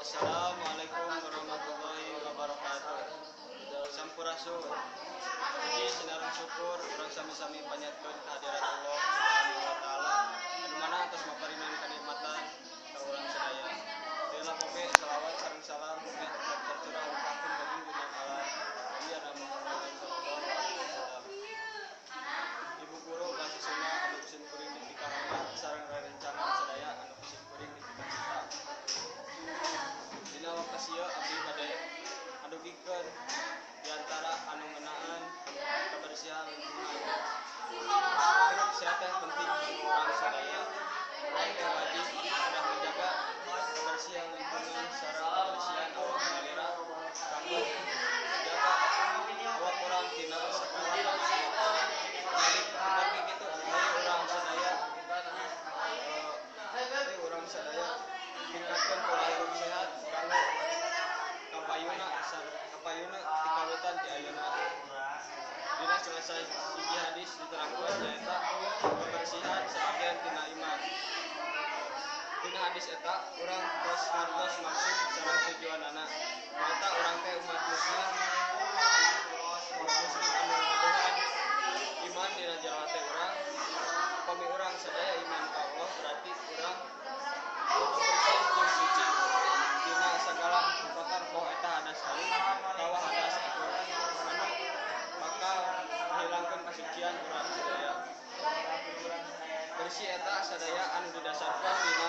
Assalamualaikum warahmatullahi wabarakatuh. Sampurasun. Puji sinareng syukur urang sami-sami panjatkeun kehadirat Allah Subhanahu wa taala, anu mana atas maparinan kanikmatan ka urang sadaya. Teu oge salawat sareng salam mugi tetep tercurah limpahkeun ka junjungan Allah Nabiyana Muhammad sallallahu alaihi wasallam. Ibu guru bahasa Sunda anu ku simkuring dipikahormat sareng rerencangan sadaya anu ku simkuring dipikacinta. Dina waktos ieu abdi bade ngadugikeun di antara anu ngeunaan kebersihan lingkungan. Hirup sehat teh penting kanggo urang sadaya. Urang teh wajib kedah menjaga kebersihan lingkungan sareng kebersihan awak salira kanggo menjaga awak urang tina sagala penyakit. Kumargi kitu hayu urang sadaya tingkatkeun pola hirup sehat kanggo kapayuna tikawitan ti ayeuna. Dina salah sahiji hadis diterangkeun nyaeta kebersihan sabagian tina iman. Tina hadis eta urang tos ngartos maksud sareng tujuanana, nyaeta urang teh umat muslim anu ngabogaan iman dina jero hate urang. Upami urang sadaya iman ka Allah, berarti urang kudu bersih jeung suci tina sagala kotor, boh eta hadas alit atawa hadas agung anu bakal ngahilangkeun kasucian urang sadaya. Bersih eta sadaya anu didasarkeun dina